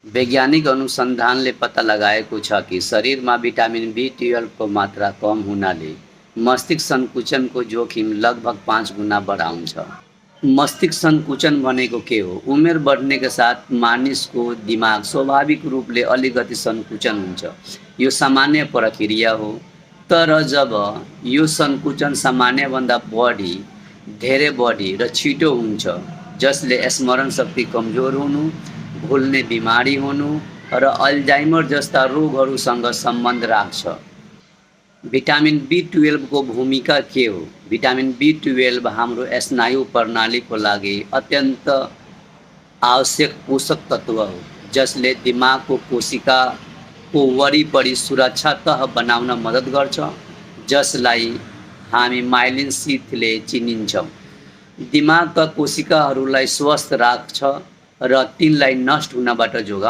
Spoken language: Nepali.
वैज्ञानिक अनुसन्धानले पत्ता लगाएको छ कि शरीरमा भिटामिन बी 12 को मात्रा कम हुनाले मस्तिष्क सङ्कुचनको जोखिम लगभग 5 गुना बढाउँछ। मस्तिष्क सङ्कुचन भनेको के हो? उमेर बढ्ने के साथ मानिसको दिमाग स्वाभाविक रूपले अलिकति सङ्कुचन हुन्छ। यो सामान्य प्रक्रिया हो, तर जब यो सङ्कुचन सामान्यभन्दा धेरै बढी र छिटो हुन्छ, जसले स्मरण शक्ति कमजोर हुनु, भुल्ने बिमारी हुनु र अल्जाइमर जस्ता रोगहरूसँग सम्बन्ध राख्छ। भिटामिन बी 12 को भूमिका के हो? भिटामिन बी 12 हाम्रो स्नायु प्रणालीको लागि अत्यन्त आवश्यक पोषक तत्व हो, जसले दिमागको कोशिकाको वरिपरि सुरक्षा तह बनाउन मद्दत गर्छ, जसलाई हामी माइलिन शीथले चिनिन्छौँ। दिमागका कोशिकाहरूलाई स्वस्थ राख्छ र तिनलाई नष्ट हुनबाट जोगाउँछ।